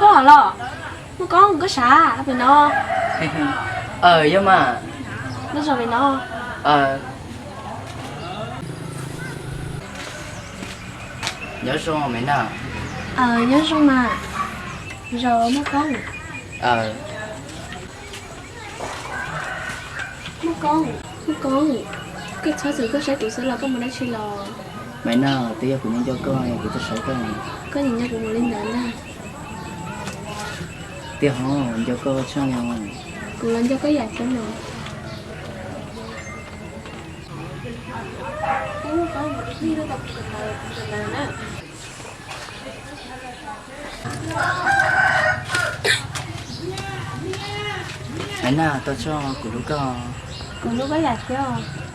Los, Muaj Koob, koj sav pem no? Aw, yog mas. Nyob zoo pem no. Nyob zoo Maiv Naj. Nyob zoo mas. Zoo Muaj Koob. Muaj Koob, Muaj Koob, koj txhob txwm koj saib kuv xwb los koj mus dab tsi los? Maiv Naj, twb yog kuv nyob nco koj, kuv tuaj saib koj. Koj nim nco kuv mus li ntawd ntag. Tiag hov, nco koj tshaj li. Kuv los nco koj yam xwb no. Maiv Naj, tos tso, kuv hlub koj. Kuv hlub koj yam thiab.